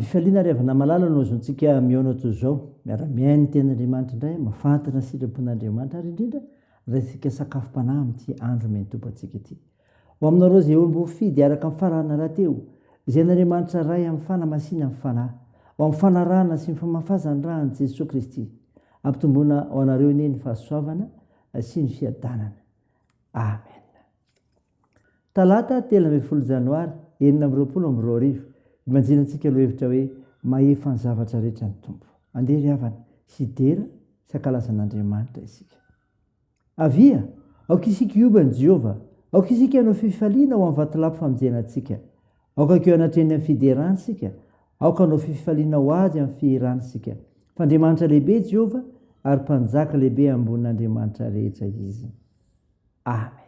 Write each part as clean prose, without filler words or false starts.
Am-pifaliana ry havana malala no azontsika mihaona toy izao, miara-mihaino ny Tenin'Andriamanitra indray, mahafantatra ny sitrapon'Andriamanitra ary indrindra raisintsika sakafom-panahy amin'ity andro omen'ny antsika ity. Ho aminareo izay olom-boafidy araka ny farahana rahateo, izay an'Andriamanitra Ray amin'ny fanamasinan'ny Fanahy, ho amin'ny fanarahana sy ny famafazan'ny ra an'i Jesoa Kristy. Ampitomboina ho anareo anie ny fahasoavana sy ny fiadanana. Amen. Talata 13 janoary 2026, ibanjinantsika lohahevitra hoe Mahefa ny zavatra rehetra ny Tompo. Andeha ry havana, hidera sy hankalaza an'Andriamanitra isika. Avia, aoka isika hihoby an'i Jehovah, aoka isika hanao fifaliana ho amin'ny vatolampy famonjena antsika. Aoka hankeo anatrehany amin'ny fiderana isika, aoka hanao fifaliana ho Azy amin'ny fihirana isika. Fa Andriamanitra lehibe Jehovah, ary Mpanjaka lehibe ambonin'andriamanitra rehetra Izy. Amen.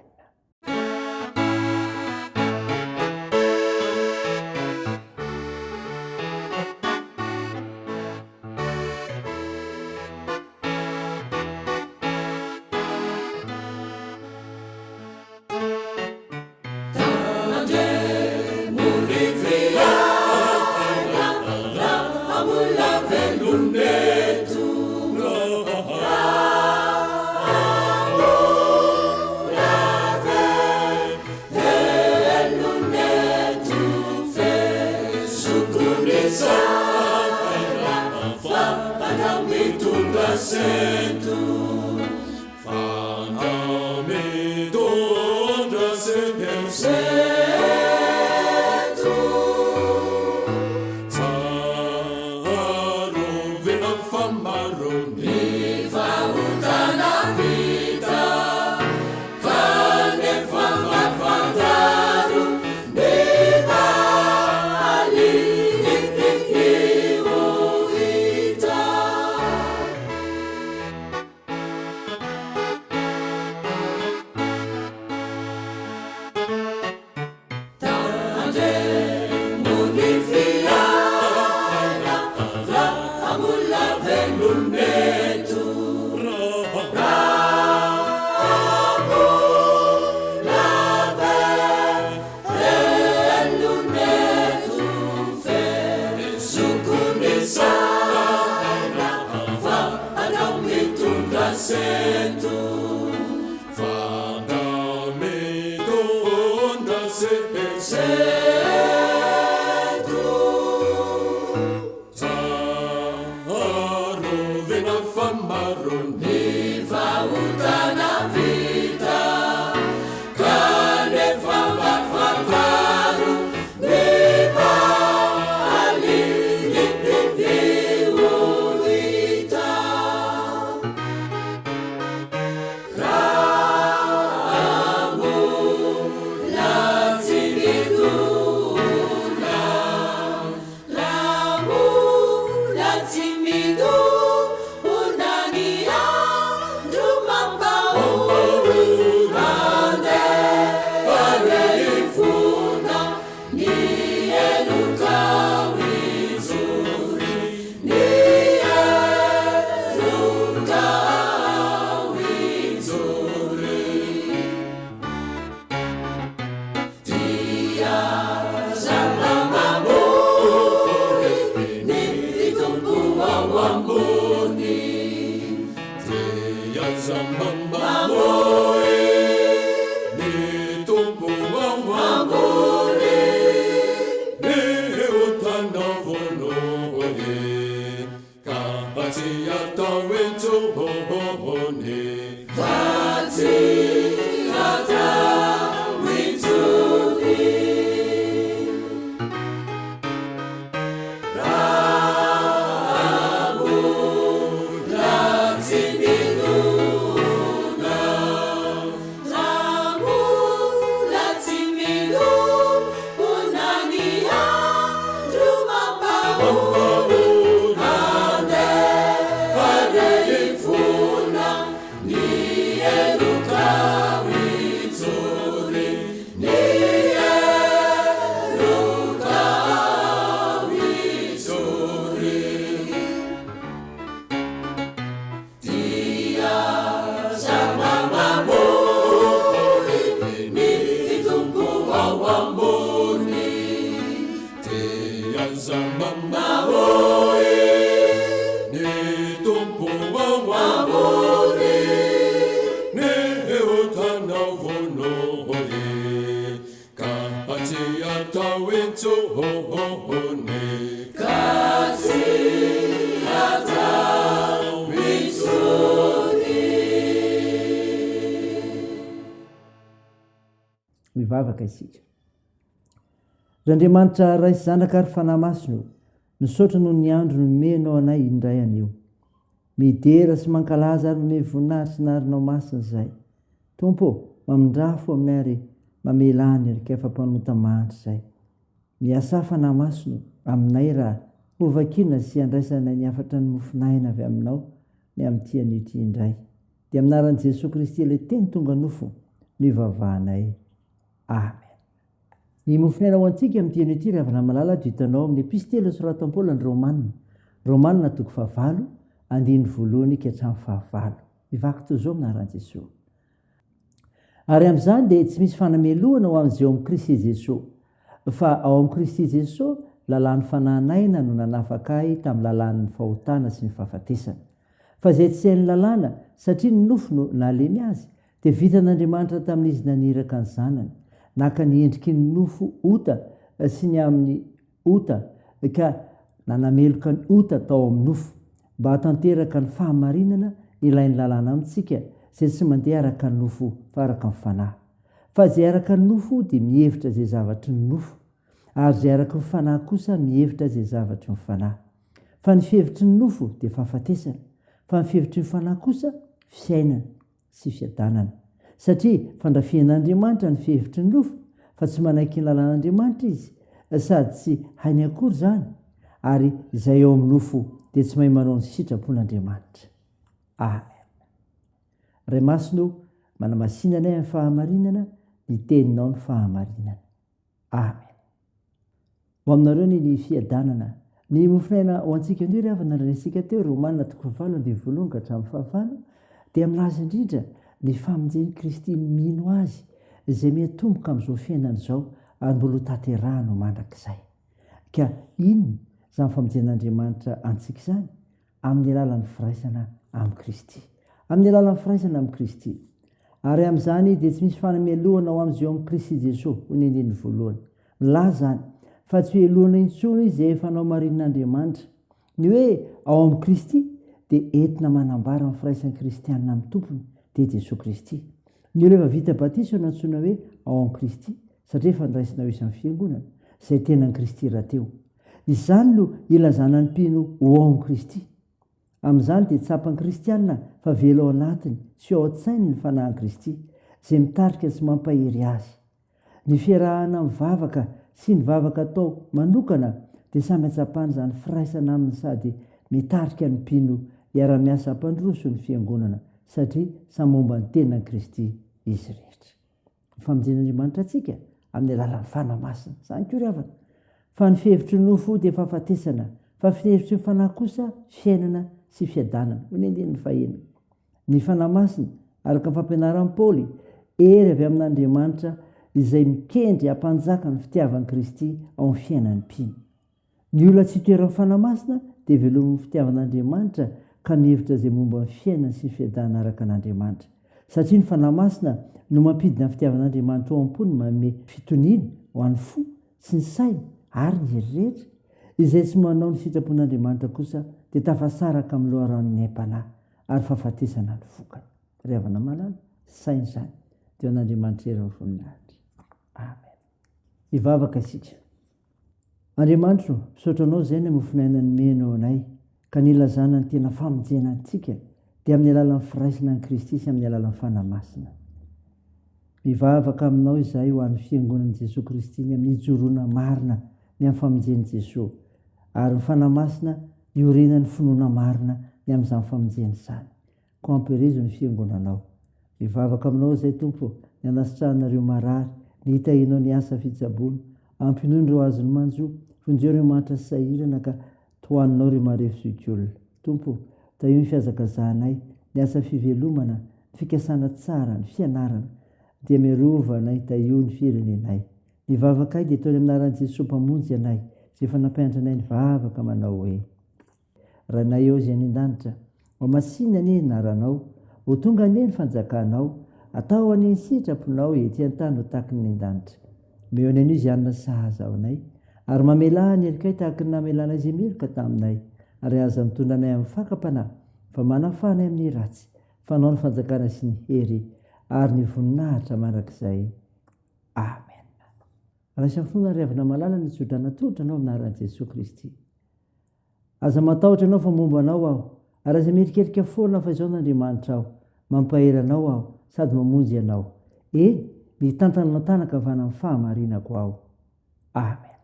intsony. Ka tsy hatao intsony. Mivavaka isika. Ry Andriamanitra Ray sy Zanaka ary Fanahy Masina ô, misaotra noho ny andro nomenao anay indray anio. Midera sy mankalaza ary manome voninahitra ny anaranao masina izahay. Tompo ô, mamindrà fo aminay ary mamelà ny helokay fa mpanota mahantra izahay. Miasà Fanahy Masina ô, aminay raha hovakiana sy handraisanay ny hafatra ny mofon'aina avy aminao ny amin'ity anio ity indray. Dia amin'ny anaran'i Jesoa Kristy ilay Teny tonga nofo no ivavahanay. Amen. Ny mofon'aina ho antsika amin'ity anio ity ry havana malala dia hitanao amin'ny Epistily nosoratan'i Paoly an'ny Romana, Romana toko fahavalo, andininy voalohany ka hatramin'ny fahavalo. Mivaky toy izao amin'ny anaran'i Jesoa. Ary amin'izany dia tsy misy fanamelohana ho amin'izay ao amin'i Kristy Jesoa. Fa ao amin'i Kristy Jesoa, lalàn'ny fanahin'aina no nanafaka ahy tamin'ny lalàn'ny fahotana sy ny fahafatesana. Fa izay tsy hain'ny lalàna, satria ny nofo no nahalemy azy, dia vitan'Andriamanitra tamin'izy naniraka ny Zanany, naka ny endriky ny nofo ota sy ny amin'ny ota, ka nanameloka ny ota tao amin'ny nofo, mba hahatanteraka ny fahamarinana ilain'ny lalàna amintsika, izay tsy mandeha araka ny nofo fa araka ny Fanahy. Fa izay araka ny nofo dia mihevitra izay zavatry ny nofo, ary izay araka ny Fanahy kosa mihevitra izay zavatry ny Fanahy. Fa ny fihevitry ny nofo dia fahafatesana, fa ny fihevitry ny Fanahy kosa fiainana sy fiadanana. Satria fandrafian'Andriamanitra ny fihevitry ny nofo, fa tsy manaiky ny lalàn'Andriamanitra izy, sady tsy hainy akory izany, ary izay ao amin'ny nofo dia tsy mahay manao ny sitrapon'Andriamanitra. Amen. Ray Masina o, manamasina anay amin'ny fahamarinana, ny Teninao no fahamarinana. Amen. Ho aminareo anie ny fiadanana. Ny mofonaina ho antsika indray ry havana nandrenesika teo, Romana toko fahavalo andininy voalohany ka hatramin'ny fahavalo, dia milaza indrindra ny famonjen'i Kristy ny mino Azy, izay miatomboka amin'izao fiainana izao ary mbola ho tanterahany ho mandrakizay. Ka inona izany famonjen'Andriamanitra antsika izany? Amin'ny alalan'ny firaisana amin'i Kristy. Amin'ny alalan'ny firaisana amin'i Kristy. Ary amin'izany dia tsy misy fanamelohana ho amin'izay eo amin'i Kristy Jesoa, hoy ny andininy voalohany. Milaza izany fa tsy ho helohina intsony izay efa nohamarinin'Andriamanitra. Ny hoe ao amin'i Kristy dia entina manambara ny firaisan'ny kristiana amin'ny Tompony, dia Jesoa Kristy. Ny olona efa vita batisa no antsoina hoe ao amin'i Kristy, satria efa noraisina ho isan'ny Fiangonana, izay tenan'i Kristy rahateo. Izany no ilazana ny mpino ho ao amin'i Kristy. Amin'izany dia tsapan'ny kristiana fa velona ao anatiny sy ao an-tsainy ny Fanahin'i Kristy, izay mitarika sy mampahery azy. Ny fiarahana mivavaka sy ny vavaka atao manokana dia samy atsapana izany firaisana aminy sady mitarika ny mpino hiara-miasa hampandroso ny Fiangonana satria samy momba ny tenan'i Kristy izy rehetra. Ny famonjen'Andriamanitra antsika amin'ny alalan'ny Fanahy Masina. Izany koa ry havana. Fa ny fihevitry ny nofo dia fahafatesana, fa ny fihevitry ny Fanahy kosa fiainana sy fiadanana. Hoy ny andininy fahenina. Ny Fanahy Masina, araka ny fampianaran'i Paoly, hery avy amin'Andriamanitra izay mikendry hampanjaka ny fitiavan'i Kristy ao amin'ny fiainan'ny mpino. Ny olona tsy itoeran'ny Fanahy Masina dia velomin'ny fitiavan'Andriamanitra ka mihevitra izay momba ny fiainany sy ny fiadanana araka an'Andriamanitra. Satria ny Fanahy Masina no mampidina ny fitiavan'Andriamanitra ao am-pony manome fitoniana ho an'ny fo sy ny saina ary ny hery rehetra. Izay tsy manao ny sitrapon'Andriamanitra kosa dia tafasaraka amin'ny loharanon'ny aim-panahy ary fahafatesana ny vokany. Ry havana malala, saino izany. Dia ho an'Andriamanitra irery ny voninahitra. Amen. Hivavaka isika. Andriamanitro, misaotra Anao izay ny mofon'aina nomenao anay, ka nilazana ny tena famonjena antsika dia amin'ny alalan'ny firaisana an'i Kristy sy amin'ny alalan'ny Fanahy Masina. Mivavaka Aminao izahay ho an'ny Fiangonan'i Jesoa Kristy ny amin'ny hijoroana marina ny amin'ny famonjen'i Jesoa, ary ny Fanahy Masina hiorenan'ny finoana marina ny amin'izany famonjena izany. Koa ampirezo ny fiangonanao. Mivavaka aminao izay Tompo ô, ny hanasitrahana ireo marary, ny hitahianao ny asa fitsaboana, ampinono ireo azon'ny manjo, vonjeo ireo mahantra sy sahirana ka tohaninao ireo marefo zokiolona. Tompo ô, tahio ny fihazakazahanay, ny asa fivelomana, ny fikasana tsara, ny fianarana. Dia miarova anay, tahio ny firenenay. Ny vavakay dia ataony amin'ny anaran'i Jesoa Mpamonjy anay, izay efa nampianatra anay nivavaka manao hoe. Rainay eo izay any an-danitra, Ho masina anie ny anaranao, Ho tonga anie ny fanjakanao, Atao anie ny sitraponao ety an-tany ho tahaky ny any an-danitra. Omeo anay anio izay hanina sahaza ho anay. Ary mamelà ny helokay tahaka ny namelanay izay meloka taminay, ary aza mitondra anay amin'ny fakam-panahy, fa manafaha anay amin'ny ratsy, fa Anao ny fanjakana sy ny hery ary ny voninahitra mandrakizay. Amen. Raiso amin'ny finoana ry havana malala ny tsodrano atolotra anao amin'ny anaran'i Jesoa Kristy. Aza matahotra ianao fa momba anao aho, ary aza mierikerika foana fa izao n'Andriamanitra aho, mampahery anao aho sady mamonjy anao. Eny, mitantana anao tanan-kavana amin'ny fahamarinako aho. Amen.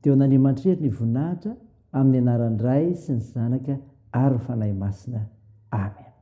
Dia ho an'Andriamanitra irery ny voninahitra, amin'ny anaran'ny Ray sy ny Zanaka ary ny Fanahy Masina. Amen.